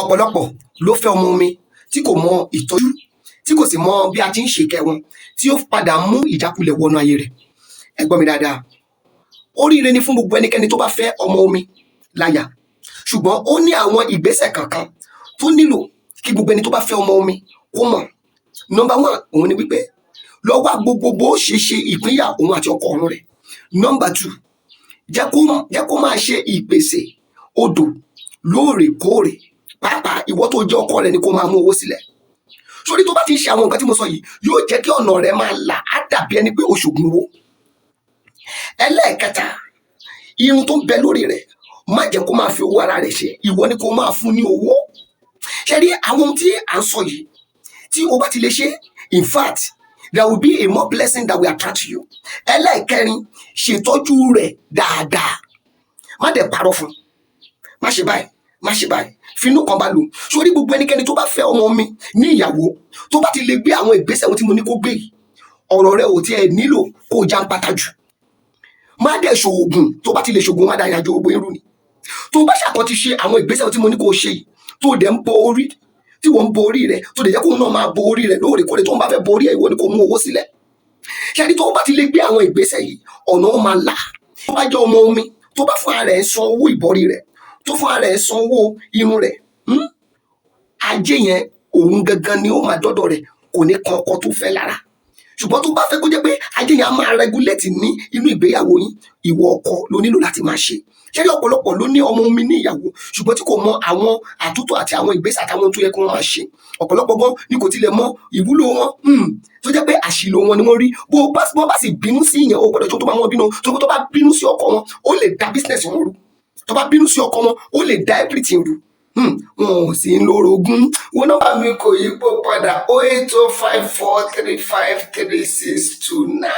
Ọ̀pọ̀lọpọ̀ ló fẹ́ ọmọ omi tí kò mọ ìtọ́jú, tí kò sì mọ bí a ti ń ṣèkẹ́ wọn, tí ó padà mú ìjákulẹ̀ wọnú ayé rẹ̀. Ẹ gbọ́ mi dáadáa, oríire ni fún gbogbo ẹnikẹ́ni tó bá fẹ́ ọmọ omi láya, ṣùgbọ́n ó ní àwọn ìgbésẹ̀ kankan tó nílò kí gbogbo ẹni tó bá fẹ́ ọmọ omi kó mọ̀. Number one, òun ni wípé lọ wá gbogbo bó ṣe ṣe ìpínyà òun àti ọkọ ọ̀run rẹ̀. Number two, jẹ́ kó máa ṣe ìpèsè odò lóòrèkóòrè. Pàápàá ìwọ tó jẹ́ ọkọ rẹ̀ ni kó máa mú owó sílẹ̀ sórí. Tó bá ti ń ṣe àwọn nǹkan tí mo sọ yìí, yóò jẹ́ kí ọ̀nà rẹ̀ máa là, á dàbí ẹni pé o ṣògùn owó. Ẹlẹ́ẹ̀kẹta, irun tó ń bẹ lórí rẹ̀, má jẹ́ kó máa fi owó ara rẹ̀ ṣe, ìwọ ni kó máa fún ní owó. Ṣe rí àwọn ohun tí à ń sọ yìí, tí o bá ti lè ṣe, in fact, there will be a more blessing that will attract you. Ẹlẹ́ẹ̀kẹrin, ṣètọ́jú rẹ̀ dáadáa, má dẹ̀ parọ́ fún, má ṣe báyìí, má ṣe báyìí, finú kan bá lò sórí. Gbogbo ẹnikẹ́ni tó bá fẹ́ ọmọ mi ní ìyàwó, tó bá ti lè gbé àwọn ìgbésẹ̀ ohun tí mo ní kó gbé yìí, ọ̀rọ̀ rẹ ò tiẹ̀ nílò kó o já ń pátá jù. Má dẹ̀ ṣoògùn. Tó bá ti lè ṣoògùn, má dá ìrìnàjò gbogbo irú ni. Tó bá ṣàkọ́ ti ṣe àwọn ìgbésẹ̀ tí mo ní kó o ṣe yìí, tó dẹ̀ ń bo orí, tí wọ́n ń bo orí rẹ̀, tó dẹ̀ jẹ́ kóun náà máa bo orí rẹ̀ lóòrèkóòrè, tó ń bá fẹ́ bo orí ẹ̀, ìwọ ni kó mú owó sílẹ̀. Ṣẹ́ni tó bá ti lè gbé àwọn ìgbésẹ̀ yìí, ọ̀nà ó máa là. Tó bá jẹ́ ọmọ omi tó bá fún ara ẹ̀ san owó ìbọrí rẹ̀, tó fún ara ẹ̀ san owó irun rẹ̀, ajé yẹn, òun gangan ni ó máa dọ́dọ̀ rẹ̀, kò ní kan ọkọ tó fẹ́ lára. Ṣùgbọ́n tó bá fẹ́ kó jẹ́ pé ajé yẹn á máa regulate ní inú ìgbéyàwó yín, ìwọ ọkọ ló nílò láti máa ṣe. Ṣé rí, ọ̀pọ̀lọpọ̀ ló ní ọmọ omi ní ìyàwó, ṣùgbọ́n tí kò mọ àwọn àtúntò àti àwọn ìgbésẹ̀ àtàwọn ohun tó yẹ kí wọ́n máa ṣe. Ọ̀pọ̀lọpọ̀ gan ni kò tilẹ̀ mọ ìwúlò wọn, tó jẹ́ pé àṣìlò wọn ni wọ́n rí. Bó bá sì bínú sí ìyẹn, o gbọ́dọ̀ tó bá wọn bínú tó bá bínú sí ọkọ wọn, ó lè da business wọn rú. Tó bá bínú sí ọkọ wọn, ó lè da everything rú. Wọn ò sí lórogún wọn. Nọ́mbà mi kò yípo padà: 08054353629.